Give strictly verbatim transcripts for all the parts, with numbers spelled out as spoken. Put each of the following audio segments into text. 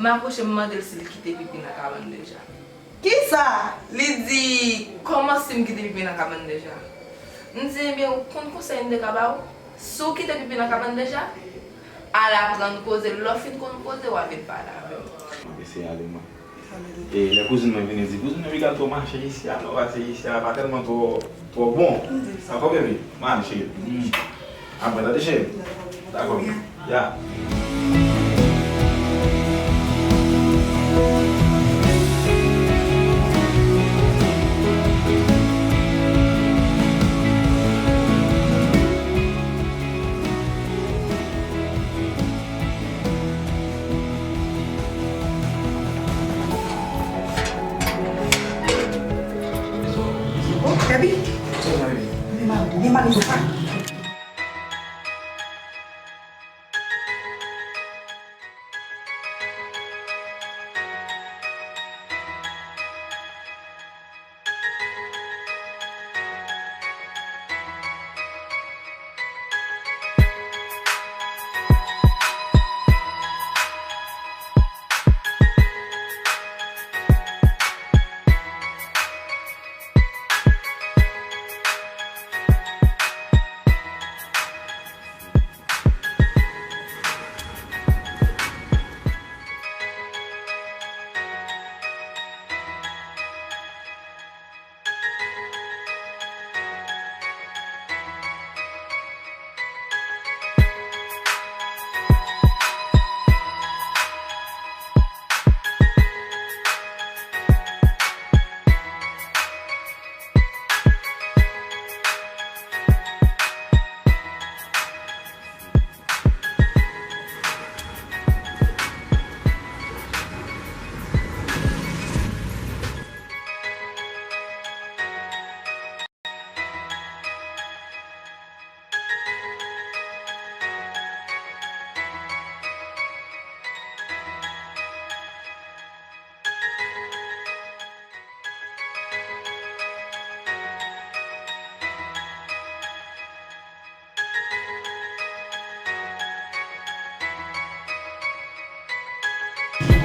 M apwoche, m mande l si l kite pipi nan kabann deja. Kisa? Li di, kòman si m kite pipi nan kabann deja? M di, ebyen, ou konn konsèy m te ka ba ou? Si w kite pipi nan kabann deja, al aprann koze. Lè w fin konn koze, w a vin pale avè m. M ap eseye ale, mwen. E lè kouzin mwen vini, di, kouzin mwen, piga twò mache isi a, non, pase isi a pa tèlman twò, twò bon. Dakò, baby? M ale, cheri. Apre, tande, cheri. Dakò. Ya. Gaby, demare, demare sa.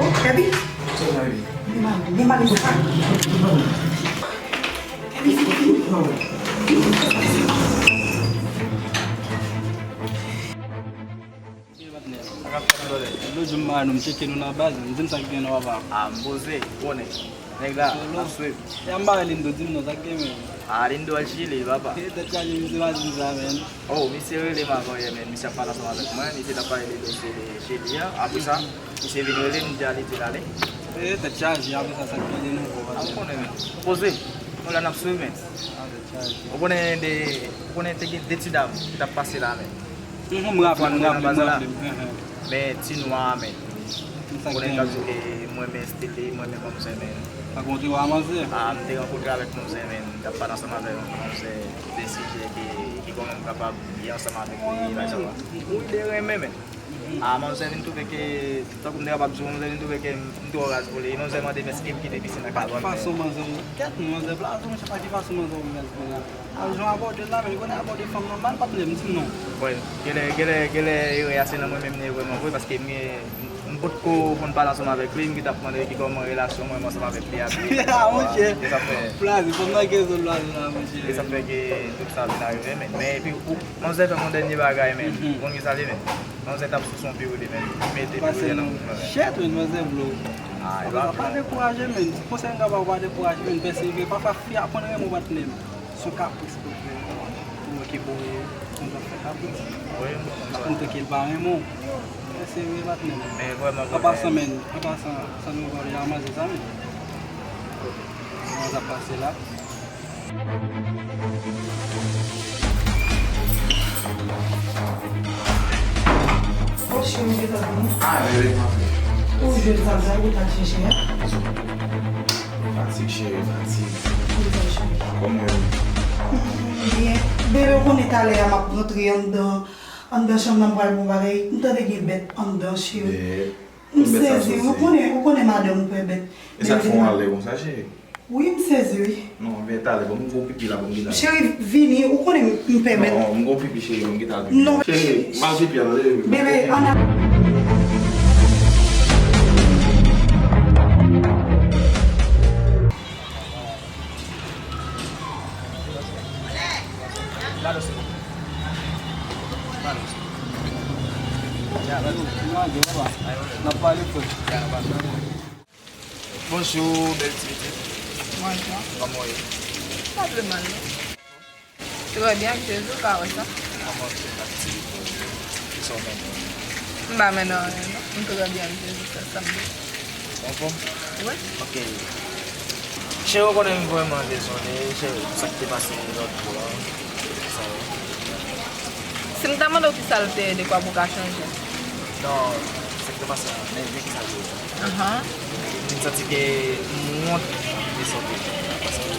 Oh, Gaby. Demare, demare sa. Gaby, vini, vini. Lòt jou m mare nou, m tcheke nou nan baz, m di m sa k gen nan papa. Ah, m poze, ou konnen. Nèg la, n ap swiv. Ya m mare Lindo, di m non, sa k gen, men. Ah, Lindo al Chili, papa. E, tèt chaje, misye pa di m sa, men. Oh, misye rele m avan yè, men. Misye ap pale ansanm avèk mwen, misye t ap pale de dosye de Chili a. Apre sa, misye vin rele m, m di a li di l ale. E, tèt chaje, apre sa, sa k gen de nouvo, papa? Ah, ou konnen, men. Poze, nou la n ap swiv, men. Ah, tèt chaje. Ou konnen de, ou konnen te gen de ti dam ki t ap pase la, men. Mhm, m raple, m raple, m raple. Men ti nwa a, men. Ou konnen m t ap di w ke mwen renmen estil li, mwen renmen manzè, men. Rankontre w a manzè? Ah, m te rankontre avèk manzè, men. M t ap pale ansanm avèk manzè de sijè ke, ki kòman m kapab ye ansanm avèk li, bagay sa la. Ou te renmen, men. Ah, manzè vin twouve ke, tankou m te kapab di w, manzè vin twouve ke m twò raz pou li. Manzè mande m èske m kite pisin nan kabann. Pa ki fason manzè, kèt, manzè blaze, monchè, pa ki fason manzè raz pou li. Al jan abòde l la, men li konnen abòde fanm nan mal, patnè, m di non. Bon, genlè, genlè, genlè erè a se nan mwen menm li ye vrèman vre, paske m, m potko konn pale ansanm avèk li, m gentan ap mande ki kòman relasyon mwen menm ansanm avèk li a te ye. Ah, monchè. E sa fè. Blaze, fanm nan gen zòn blaze la, monchè. E sa fè ke tout sa vin arive, men, men epi, ou, manzè fè m yon dènye bagay, men. Mhm. Ou konn ki sa li, men? Manzè t ap sou son pi wou li, men. Li mete pi wou li nan. Shit, men, manzè blow. Ah, e pa, pa dekouraje, men. Konsèy m ka ba w, pa dekouraje, men. Pèsevere. Pafwa, fi a konn renmen w, patnè m. Son kapris pou fè. Pou okipe w, konn ap fè kapris. Wi, m konn sa. Antanke l pa renmen w. Pèsevere, patnè m. Men vrèman, vrèman. An pasan, men, an pasan, sa nou pale a manzè sa, men. Kòman sa pase la? Oh, cheri, m gentan vini. Ah, bebe, m ap vini. Ou jwenn sa, sa ou t al chèche a? Fatig, cheri, fatig. Ou t al chèche. Kòman w ye? M byen. Bebe, ou konnen talè a m ap rantre anndan, anndan chanm nan, m pral bon bagay. M tande gen bèt anndan, cheri. M sezi, ou konnen, ou konnen madanm ou pè bèt. E sa k fè w ale konsa, cheri? Wi, m sezi, wi. Non, men talè, ban m gon pipi la, ban m gentan. Cheri, vini, ou konnen m pèmèt. Non, m gon pipi, cheri, ban m gentan al pipi. Non. Cheri, m al pipi a, tande, bebe. Bebe, ann al. Bonjou, bèl ti pitit. Bonjou. Kòman w ye? Pa ple mal, non. Trè byen, ak Jezi, ou ka wè sa. Kòman w te ak ti pitit? Kisa w mennen? M pa mennen anyen, non. M trè byen, ak Jezi, sèl sa m bezwen. Ou anfòm? Wi. Ok. Cheri, ou konnen m vrèman dezole, cheri, pou sa k te pase lòt jou a. Sa yo. Si m ta mande w kisa l te ye, dekwa pou w ka chanje? Non, sa k te pase a, men men kisa l te ye. Ahan. M santi ke m wont de sa w te fè a, paske m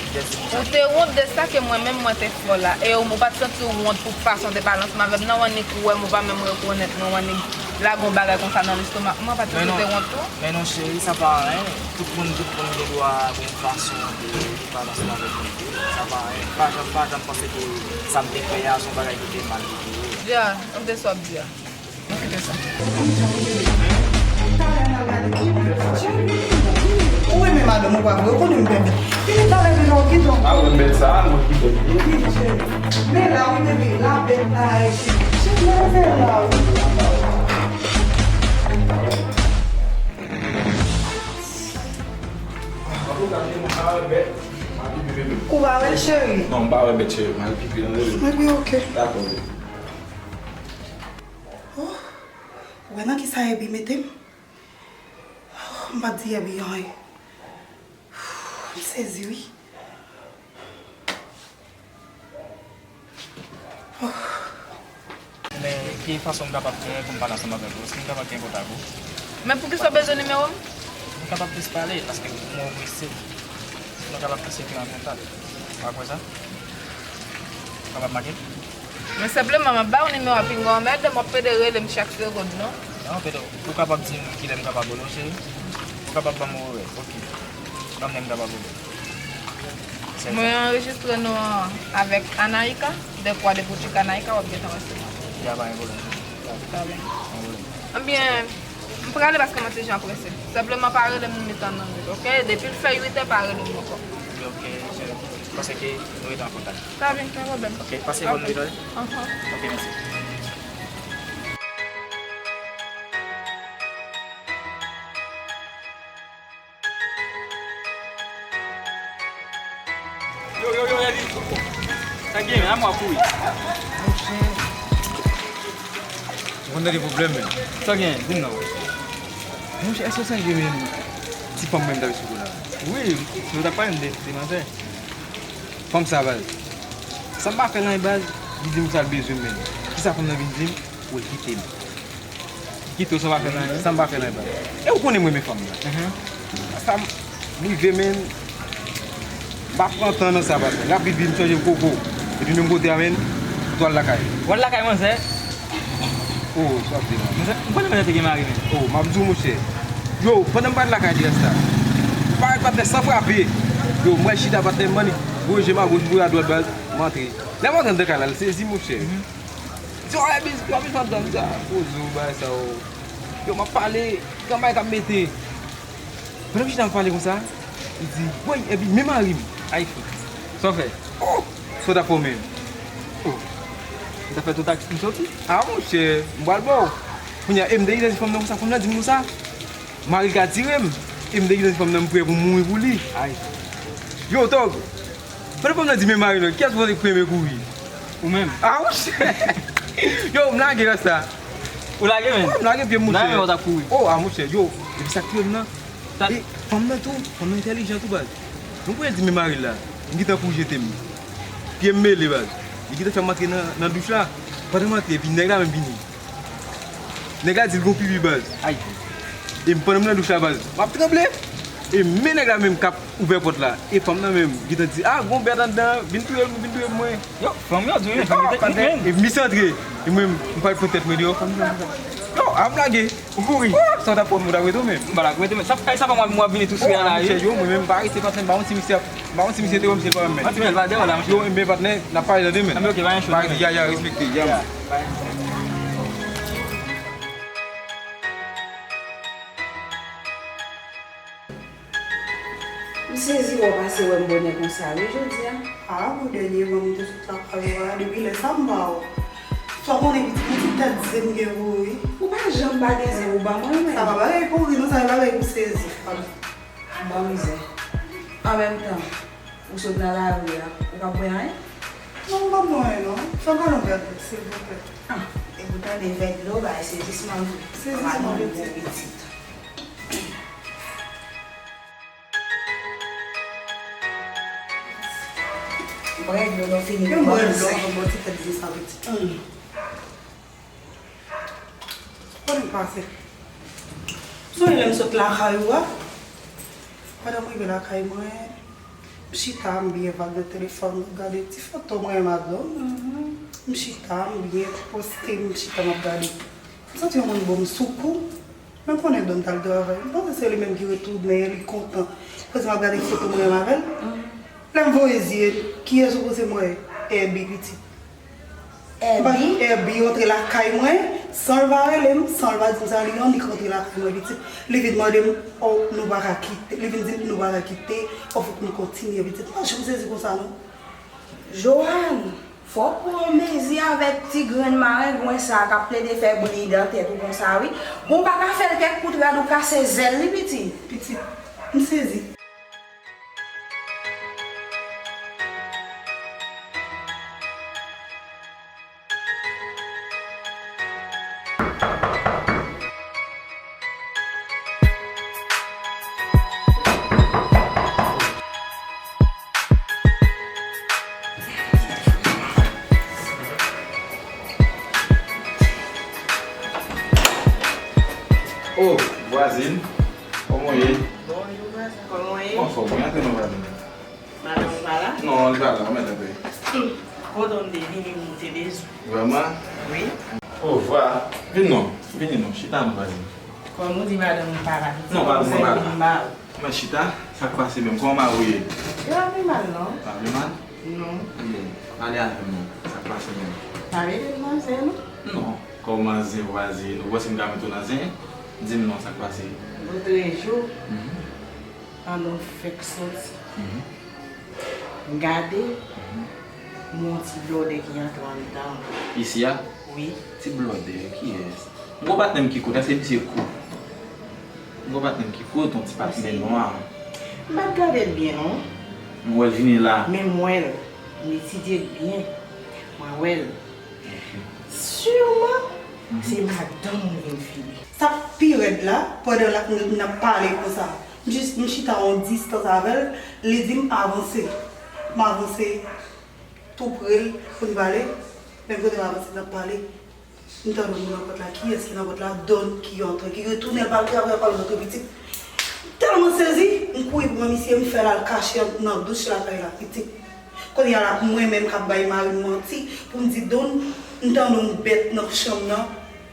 te di m sa. Ou te wont de sa ke mwen menm mwen te fè w la, e ou, ou pa t santi w wont pou fason w te pale ansanm avè m nan, ou annik wè m, ou pa menm rekonèt mwen, ou annik lage yon bagay konsa nan lestomak mwen, ou pa t santi w te wont tou? Men non, cheri, sa pa anyen. Tout moun, tout moun gen dwa gen yon fason de, de pale ansanm avèk moun tou. Sa pa anyen. Pa janm, pa janm panse ke sa m te fè a se yon bagay ki te mal, ki te ye. Dja, m te sou ap di a. Mwen kite sa. Ou renmen madanm ou pa vre, ou konnen m bèbè. Vini talè deja ou kite m. A, ou bèt sa, mwen ki bèt li. Vini, cheri. Men la, wi, bebe, la bèt la, e, cheri. Cheri, leve la, wi. Ou pa wè l, cheri? Non, m pa wè bèt, cheri. M al pipi nan, bebe. Epi, ok. Dakò, bebe. Oh, ou wè nan ki sa Ebi mete m? Oh, m pa t di Ebi anyen. M sezi, wi. Oh. Men, ki fason m kapab fè pou m pale ansanm avèk ou? Èske m kapab gen kontak ou? Men poukisa w bezwen nimewo m? Nou kapab plis pale, paske m wè w prese. Nou kapab plis rete an kontak. Ou pa kwè sa? Ou kapab make? Men senpleman, m ap ba w nimewo a pinga w, mèd, m ap pede rele m chak segonn, non? Non, pede, ou kapab di m kilè m kapab rele w, cheri? Ou kapab ban m orè, ok. Ban m lè m kapab rele w. Mwen anrejistre non an avèk Anaïka, de kwa de boutik Anaïka, w ap gentan resevwa. Ya, pa gen pwoblèm. Ta byen. Pa gen pwoblèm. Ebyen, m prale paske mwen ti jan prese. Senpleman pa rele m ni tan nan nwit, ok? Depi l fè uit è, pa rele m ankò. Ok, ok, cheri. Panse ke nou rete an kontak. Ta byen, pa gen pwoblèm. Ok, pase bòn nwit, wi. Ahan. Ok, mèsi. Yo, yo, yo, Eli. Sa gen, men, a mwen kouri. Monchè. Ou konn tande pwoblèm, men. Sa gen, di m non. Monchè, èske w sonje menm ti fanm mwen m t ap esplike w la? Wi, nou t ap pale de, de manzè. Fanm sa, baz. San m pa fè l anyen, baz, li di m sa l bezwen m, men. Kisa fanm nan vin di m? Pou l kite m. Kite w san pa fè l anyen. San m pa fè l anyen, baz. E ou konnen m renmen fanm nan. Sa m rive, men, m pa pran tan nan sa, baz. Rapid, vin chanje m koko. Epi menm kote a, men, m pral lakay. W al lakay manzè? Oh, sa w ap di la? Manzè, m konnen manzè te gen mari, men. Oh, m ap di w, monchè. Yo, pandan m pral lakay li la, sa. Parèt patnè san frape. Yo, m pral chita patnè, m annik voye je m agoch, voye adwat, baz. M antre. Lè m antre anndan kay la, l sezi, monchè. Di, "Oh, Ebi, w ap bezwen tann sa." Poze w, bagay sa yo. Yo, m ap pale, granmay k ap mete. Pandan m chita m ap pale konsa, li di, "Woy, Ebi, men mari m." Ay, fout. Sa w fè? Oh, sa w ta fè w menm? Oh, m ta fè tout taksi m soti. Ah, monchè, m pral ba w. Kounye a, e m degitan di fanm nan konsa, fanm nan di m konsa. Mari l ka tire m. E m degitan di fanm nan m prè pou m mouri pou li. Ay. Yo, Tòg, pandan fanm nan di men mari l, kiyès ou panse ki premye kouri? Ou menm. Ah, monchè. Yo, m lage rès la. Ou lage, men? Oh, m lage pye m, monchè. Lage, men w t ap kouri. Oh, ah, monchè, yo. Epi sa k rive m nan. E fanm nan tou, fanm nan entèlijan tou, baz. Yon kote l di men mari l la. M gentan kouri jete m. Pye m mele, baz. Li gentan fè m antre nan, nan douch la. Pandan m antre, epi nèg la menm vini. Nèg la di l gon pipi, baz. Ay. E m pandan m nan douch la, baz, m ap tranble. E men nèg la menm k ap ouvè pòt la. E fanm nan menm gentan di, "Ah, gon bèt anndan, vin touye m, vin touye m, mwen." Yo, fanm yo di, wi, fanm yo teknik, men. E m misye antre. E mwen, m pral pran tèt mwen deyò, fanm nan. Yo, a m lage. Ou kouri? Oh, sa w t ap fè m, ou t ap rete w menm. M pa t ap rete, men sa, sa fè m, m ap vini tou sou la, wi. Yo, mwen menm, m pa rete, patnè, m pa yon ti misye. M pa konn si misye te wè m, se pa menm, men. Anti, men, pa devan la, monchè. Yo, men patnè, n ap pale tande, men. Anben, ok, pa gen chou, ya, ya, respekte, ya, man. M sezi wè w pase wè m bònè konsa, wi, jodi a. Ah, bon, dènyèman, m te sot lakay ou a, depi lè sa m pa wè w. Sa w konnen, pitit, yon ti tèt zen m gen pou ou, wi. Ou pa janm pa gen zen ou ban mwen, men. Sa pa bagay pou ri, non, sa bagay pou sezi. Bon mizè. An menm tan, ou sot nan lari a, ou p ap bwè anyen? Non, m p ap bwè anyen non. Fè m pale yon vè dlo, silvouplè. Ah, epi w tande vè dlo, bay sezisman vre. Sezisman vre. Pitit. Bwè dlo, nou fini. Yon bwè dlo, yon bon ti tèt di sa pitit. Konnen pase. Sonje lè m sot lakay ou a? Pandan m rive lakay mwen, m chita, m byen vag nan telefòn, m ap gade ti foto mwen, madanm. M chita, m byen poste, m chita, m ap gade. M santi yon moun ban m sou kou. Men m konnen Don t al travay. M panse se li menm ki retounen, li kontan. Panse m ap gade foto mwen avè l. Lè m voye zye, kiyès ou panse m wè? Èbi pitit. Èbi? Èbi rantre lakay mwen, san l pa rele m, san l pa di m sa, li annik rantre lakay mwen pitit. Li vin mande m, oh, nou pa ka kite. Li vin di m nou pa ka kite, oh, fòk nou kontinye pitit. M pa janm sezi konsa non. Johan, fò w pran mezi avèk ti grenn marengwen sa k ap plede fè bri dan tèt ou konsa wi. Bon, w pa ka fè l kèk kout rad ou kase zèl li pitit. Pitit, m sezi. Oh, vwazin, kòman w ye? Bonjou vwazin, kòman w ye? Anfòm wi, antre non vwazin. Madanm ou pa la? Non, li pa la, ou mèt antre. Hmm. Kote w te vini m te bezwen. Vrèman? Wi. Oh, vwa, vin non, vini non, chita non vwazin. Kòm ou di madanm ou pa la, pitit. Non, madanm mwen pa la. Mwen chita, sa k pase menm? Kòman mari w ye? Yo pa pi mal non. Pa pi mal? Non. Pale avè m non, sa k pase menm? Pa rele m manzè non. Non, kòm manzè vwazin, ou panse m ka met ou nan zen? Di m non, sa k pase? Lotrejou, pandan w fèk soti, m gade, m wè yon ti blòdè ki antre anndan. Isi a? Wi. Ti blòdè, kiyès? M gon patnè m ki kout, èske misye kout? M gon patnè m ki kout, yon ti patnè nwa. M pa t gade l byen non. M wè l vini la. Men m wè l. M etidye l byen. Mwen wè l. Ok. Siman, se madanm ou vin file. Sa k pi rèd la, pandan l ap, n ap pale konsa, m jis, m chita yon distans avè l, li di m avanse. M avanse tou pre l pou n pale. Menm kote m avanse, n ap pale. M tande moun nan pòt la. Kiyès ki nan pòt la? Don ki antre, ki retounen al pral travay, al pral rantre pitit. M tèlman sezi, m kouri pran misye, m fè l al kache nan douch lakay la, pitit. Kounye a la, mwen menm k ap bay mari m manti, pou m di Don, m tande yon bèt nan chanm nan.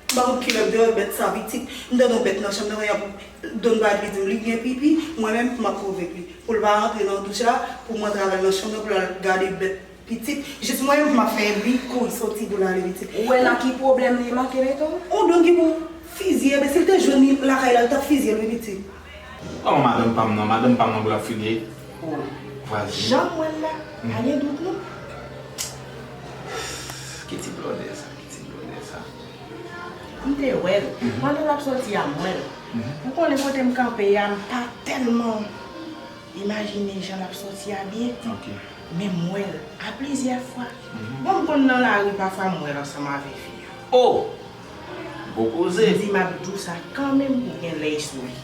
M pa konn kilè m te wè bèt sa, pitit. M tande yon bèt nan chanm nan, kounye a Don pa di m li gen pipi, mwen menm pou m ap pwovèk li. Pou l pa rantre nan douch la, pou m antre avè l nan chanm nan, pou l al gade bèt. Pitit, jis mwen menm m ap fè epi kouri soti pou l ale pitit. Ou wè nan ki pwoblèm li manke mete w? On Don ki pou fizye, enben si l te jwenn li lakay la, yo t ap fizye l wi pitit. Kòman madanm pa m nan, madanm pa m nan pou l ap fizye? Oh. Vwazin. Jan m wè l la, pa gen dout non. Ki ti blòdè sa, ki ti blòdè sa. M te wè l. Pandan l ap soti a, m wè l. Ou konnen kote m kanpe a, m pa tèlman imajine jan l ap soti a byen. Ok. Men m wè l a plizyè fwa. Bon, m konn nan lari pafwa m wè l ansanm avèk fi a. Oh! Gwo koze. M di m ap di w sa kanmenm pou gen lè y sou li.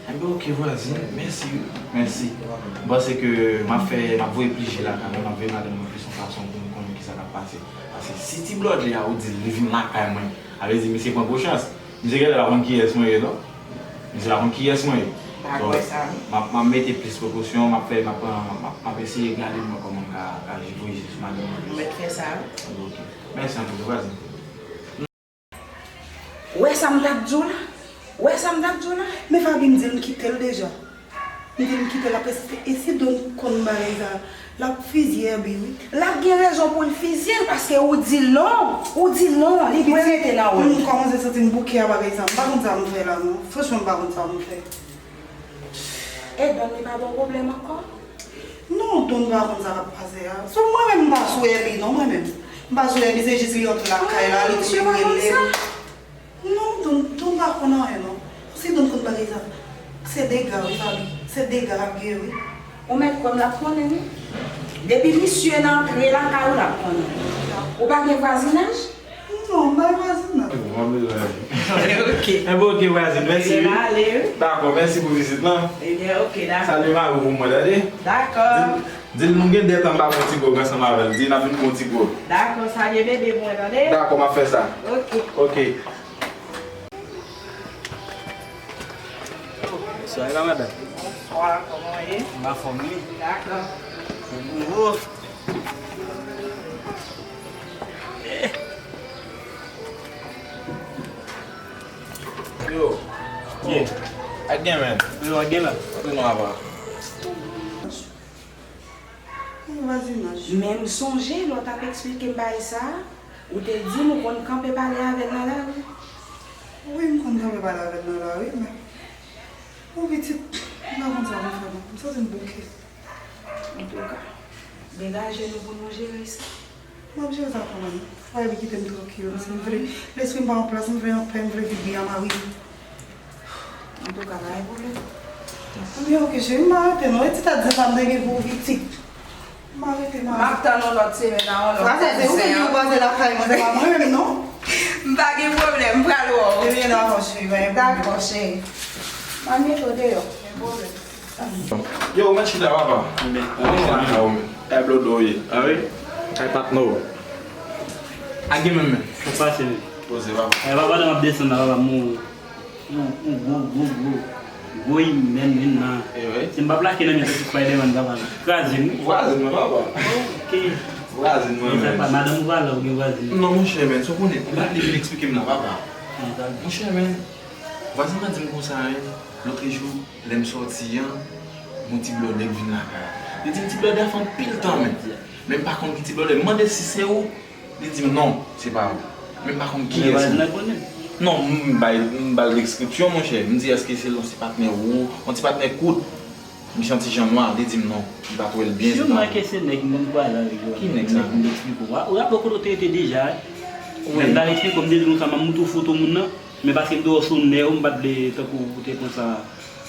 Enben, ok, vwazin, mèsi wi. Mèsi. M panse ke m ap fè, m ap voye plis je lakay mwen, m ap voye madanm mwen plis yon fason pou m konnen kisa k ap pase. Paske si ti blòdè a ou di l li vin lakay mwen, sa vle di misye pran gwo chans. Misye genlè pa konn kiyès mwen ye non. Misye pa konn kiyès mwen ye. M pa kwè sa non. M ap, m ap mete plis prekosyon, m ap fè, m ap pran, m ap, m ap eseye gade mwen kòman m ka, ka voye je sou madanm mwen. Ou mèt fè sa wi. Ok. Mèsi anpil, vwazin. Ou wè sa m t ap di w la? Ou wè sa m t ap di w la? Men Faby m di l m kite l deja. M di l m kite l, l ap resiste. E si Don konn bagay sa, l ap fizye Èbi wi. L ap gen rezon pou l fizye l, paske ou di l non. Ou di l non, li dwe rete nan wòl li. M kòmanse santi m bouke a bagay sa. M pa konn sa m fè la non. Franchman, m pa konn sa m fè. E Don li pa ba w pwoblèm ankò? Non, Don pa konn sa k ap pase a. Sou mwen menm, m pa sou Èbi non, mwen menm. M pa sou Èbi, se jis li antre lakay la, li tou vin rele m. Non, Don, Don pa konn anyen non. Si Don konn bagay sa, Se dega wi, Faby. Se dega l ap gen wi. Ou mèt kwè m l ap konnen wi. Depi misye nan antre lakay ou, l ap konnen. Ou pa gen vwazinaj? Non, m pa gen vwazinaj. Bon, m bezwen. Ok. Enben, ok, vwazin, mèsi wi. Ebyen, ale wi. Dakò, mèsi pou vizit lan. Ebyen, ok, dakò. Salye mari w pou mwen, tande? Dakò. Di l, di l nou gen dèt anba yon ti gwòg ansanm avè l. Di l n ap vin pran yon ti gwòg. Dakò, salye bebe pou mwen, tande? Dakò, m ap fè sa. Ok. Ok. Bonswa, e la madanm? Bonswa, kòman w ye? M anfòm wi. Dakò. Bonjou. Yo. Ye. Ak gen men. Yo, ak gen la. Antre non avan. Yon vwazinaj. Men m sonje lè w t ap eksplike m bagay sa a, ou te di m ou konn kanpe pale avè l nan lari. Wi, m konn kanpe pale avè l nan lari, men. Bon, pitit, m pa konn sa pou m fè non. M santi m bouke. Antouka, degaje nou pou nou jere sa. M ap jere sa kòman? Fò li kite m trankil, paske m vle, lespri m pa an plas, m vle anpè, m vle viv byen ak mari m. Antouka, pa gen pwoblèm. Ebyen, ok, cheri, m pa rete non. E ti tèt zen sa m te gen pou ou, pitit. M pa rete, m pa rete. M ap tann ou lòt semèn a yon lòt tèt zen an. Sa se ou ki di ou pase lakay mwen, se pa mwen menm non. M pa gen pwoblèm, m pral wè w. Ebyen, dakò, cheri, pa gen pwoblèm. Dakò, cheri. M ap mete w deyò. Gen pwoblèm. Yo, ou mèt chita, papa. Mwen chita. Kay Blodo w ye. A wi? Kay patnè w. A gen menm men. Sa pase men. Poze, papa. E papa, m ap desann la, papa, m yon, yon gwo, gwo, gwo, gwo imèn vin nan. E wi. Si m pa plake nan men, se Spider-Man, papa, l kraze m wi. Vwazin mwen, papa. Ok. Vwazin mwen, men. Sa pa, madanm ou pa la, ou gen vwazin. Non, monchè, men, sa w konnen, ou pa vle vin eksplike m la, papa. Monchè, men, vwazin nan di m konsa, men, lòtrejou, lè m sòti an, gon ti blòdè k vin lakay la. Li di m ti blòdè a fè anpil tan, men. Men m pa konn ki ti blòdè. M mande si se ou, li di m non, se pa ou. Men m pa konn kiyès li. Non, m bay, m ba l deskripsyon, monchè. M di èske se yon ti patnè ou, yon ti patnè kout. Misye yon ti jan nwa, li di m non, li pa t wè l byen, se pa ou. Siman ke se nèg m konn pale avèk yo. Ki nèg sa? Nèg m te eksplike w a. Ou raple w kote w te ye deja, wi. Lè m t al eksplike w, m te di w konsa, m ap montre w foto moun nan. Men paske m te wè w sou nèg, m pa t vle tankou ou te konsa,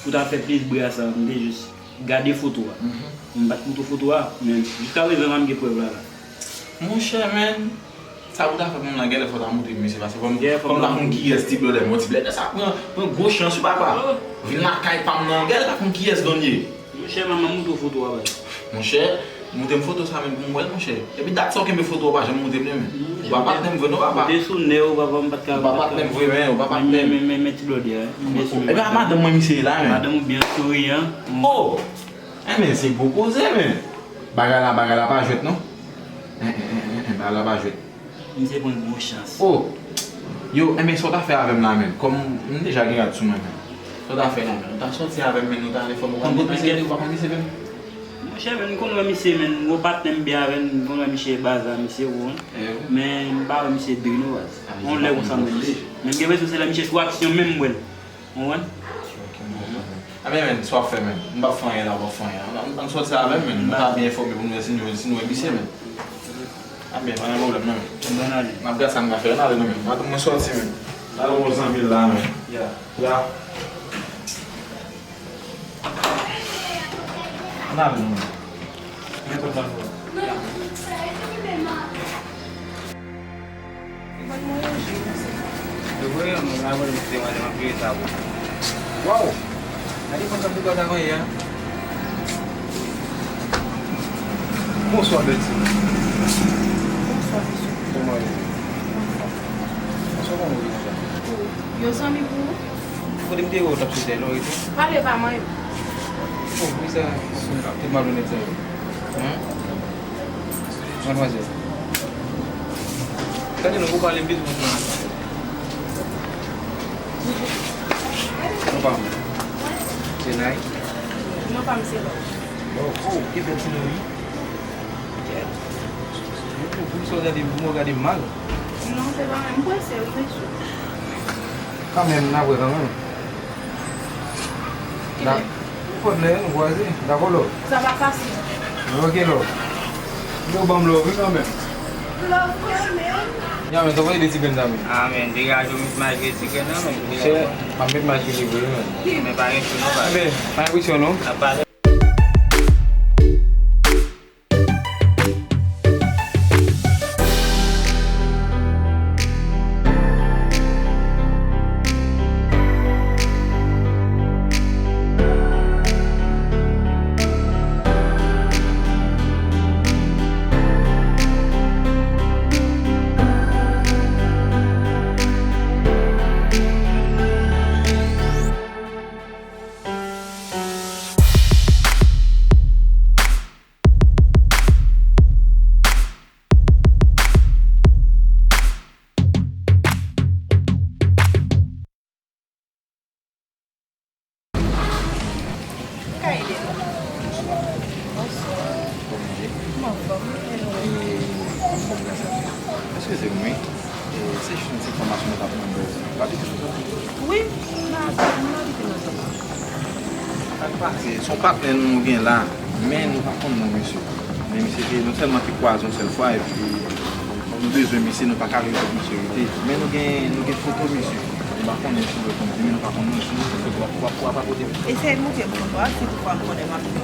pou ta fè plis bri a sa, m te jis gade foto a. M pa t montre w foto a, men jiskaprezan la m gen prèv la la. Monchè, men, sa pou ta fè pou moun nan, genlè fò w ta montre m misye, paske fò m, fò m ta konn kiyès ti blòdè, men ti blòdè sa pran, pran gwo chans wi papa. Vin lakay pa m nan, genlè ta konn kiyès Don ye. Monchè, m ap montre w foto a, baz. Monchè, montre m foto sa menm pou m wè l, monchè. Epi dat sa w kenbe foto a, w pa janm montre m li, men. Ou pa patnè m vre non, papa. Ou te sou nèg ou, papa, m pa t ka. Ou pa patnè m vre, men, ou pa patnè m. Men, men, men, men ti blòdè a. Ebyen, a madanm mwen misye ye la, men. Madanm ou byen souriyan. Oh! Enben, se gwo koze, men. Bagay la, bagay la pa jwèt, non. En, en, en, en, en, bagay la pa jwèt. Misye pran gwo chans. Oh! Yo, enben, sa w ta fè avè m la, menm? Kòm m deja gen rad sou mwen, menm. Sa w ta fè la, menm? Ou ta sòti avè m, menm, nou ta ale fè m, ou konn kot misye ye, ou pa konn misye, menm? Monchè, menm, m konn wè misye, menm, gwo patnè m byen avè l, m konn wè misye baza, misye won. Men, m pa wè misye dri, non, baz. Yon lè konsa, menm. Men, m gen enpresyon se lè misye sou aksyon, menm, m wè l. Ou konprann? Ok, m konprann. Anben, men, sa w ap fè, men? M p ap fè anyen la, w p ap fè anyen. Ann, ann sòti avè m, men. Nou ka byen enfòme pou nou wè si nou, si nou wè misye, men. Anben, pa gen pwoblèm, non, men. Bon, n ale. M ap gade sa m ka fè, n ale, non, men. Madanm mwen sòti, men. Madanm mwen zanmi l la, men. Ya. Ya. Ann ale, non, men. Nenpòt jan nou. Yo voye yon moun la, voye m te mande m ap jere sa pou. Waw! Gade konsa pou gaz avan yè a. Bonswa, Betty. Bonswa, mesye. Kòman w ye? Bonswa. Bonswa, kòman w ye konsa? Yo zanmi pou ou? Kote m te wè w t ap sot la, non, rete? Pale pa mwen. Oh, wi, sa, tout malonèt sa yo. Hen? Madmwazèl. Gade non, pou pale m bezwen konn sa. Non pa m. Se Nay? Non pa m se Lò. Lò, oh, ki bèl ti non wi. Kèt. Pou m sa w gade m, pou m gade m mal. Non, se pa mwen. M prese wi, mesye. Kanmenm, n ap wè kanmenm. Kilè? Nenpòt lè, nou kwaze. Dakò, Lò? Sa pa fasil. Ok, Lò. Yo ban m love wi kanmenm. Love kanmenm. Ya, men sa w voye de ti grenn sa, men. Ah, men, degaje w met maj de ti grenn nan, men. Monchè, m ap met maj sou li vre, men. Men pa gen chou non, pa. Anben, pa gen presyon, non. N ap pale. Ka ede nou. Bonswa. Kòman w ye? M anfòm. Anfòm, gras a Dye. Eskize m, wi. E, se jis yon ti enfòmasyon mwen t ap mande w. W abite nan zòn nan? Wi, m abite nan zòn nan. Sa k pase? Se yon patnè nou gen la, men nou pa konn non misye. Men misye te, nou sèlman te kwaze yon sèl fwa, epi nou bezwen misye, nou pa ka rive jwenn misye rete. Men nou gen, nou gen foto misye. Nou pa konnen si w wè konbyen, men nou pa konnen non misye. W ap, w ap, w ap pote misye. Eseye montre m foto a, si toutfwa m konnen, m ap di w.